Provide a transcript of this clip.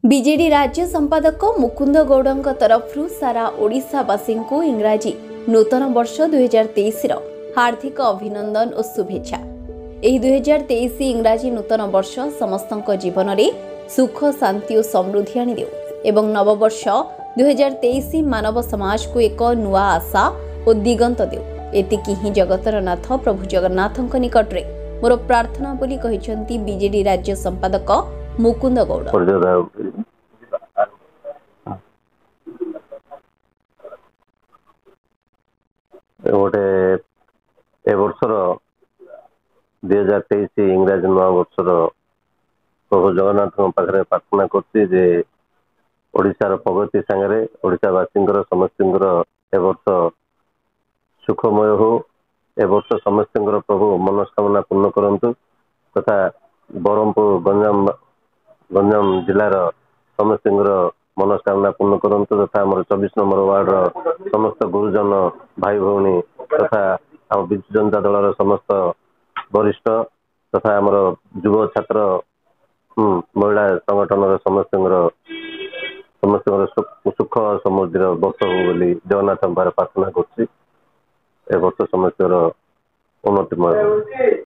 BJD ରାଜ୍ୟ ସମ୍ପାଦକ ମୁକୁନ୍ଦ ଗୌଡ଼ଙ୍କ ତରଫରୁ ସାରା ଓଡ଼ିଶାବାସୀଙ୍କୁ ଇଂରାଜୀ ନୂତନ ବର୍ଷ 2023ର ହାର୍ଦ୍ଦିକ ଅଭିନନ୍ଦନ ଓ ଶୁଭେଚ୍ଛା। ଏହି 2023 ଇଂରାଜୀ ନୂତନ ବର୍ଷ ସମସ୍ତଙ୍କ ଜୀବନରେ ସୁଖ, ଶାନ୍ତି ଓ ସମୃଦ୍ଧି ଆଣିଦେଉ ଏବଂ ନବବର୍ଷ 2023 ମାନବ ସମାଜକୁ ଏକ ନୂଆ ଆଶା ଓ ଦିଗନ୍ତ ଦେଉ, ଏତିକି ହିଁ ଜଗତର ନାଥ ପ୍ରଭୁ ଜଗନ୍ନାଥଙ୍କ ନିକଟରେ ମୋର ପ୍ରାର୍ଥନା ବୋଲି କହିଛନ୍ତି ବିଜେଡି ରାଜ୍ୟ ସମ୍ପାଦକ ମୁକୁନ୍ଦ ଗୌଡ଼। ଗୋଟେ ଏ ବର୍ଷର 2023 ଇଂରାଜୀ ନୂଆ ବର୍ଷର ପ୍ରଭୁ ଜଗନ୍ନାଥଙ୍କ ପାଖରେ ପ୍ରାର୍ଥନା କରୁଛି ଯେ ଓଡ଼ିଶାର ପ୍ରଗତି ସାଙ୍ଗରେ ଓଡ଼ିଶାବାସୀଙ୍କର ସମସ୍ତଙ୍କର ଏ ବର୍ଷ ସୁଖମୟ ହଉ। ଏ ବର୍ଷ ସମସ୍ତଙ୍କର ପ୍ରଭୁ ମନସ୍କାମନା ପୂର୍ଣ୍ଣ କରନ୍ତୁ ତଥା ବ୍ରହ୍ମପୁର, ଗଞ୍ଜାମ ଜିଲ୍ଲାର ସମସ୍ତଙ୍କର ମନସ୍କାମନା ପୂର୍ଣ୍ଣ କରନ୍ତୁ ତଥା ଆମର 24 ନମ୍ବର ୱାର୍ଡର ସମସ୍ତ ଗୁରୁଜନ ଭାଇ ଭଉଣୀ ତଥା ଆମ ବିଜୁ ଜନତା ଦଳର ସମସ୍ତ ବରିଷ୍ଠ ତଥା ଆମର ଯୁବ, ଛାତ୍ର, ମହିଳା ସଂଗଠନର ସମସ୍ତଙ୍କର ସୁଖ ସମୃଦ୍ଧିର ବର୍ଷ ହଉ ବୋଲି ଜଗନ୍ନାଥଙ୍କ ପାଖରେ ପ୍ରାର୍ଥନା କରୁଛି। ଏ ବର୍ଷ ସମସ୍ତଙ୍କର ଉନ୍ନତିମୟ ହଉ।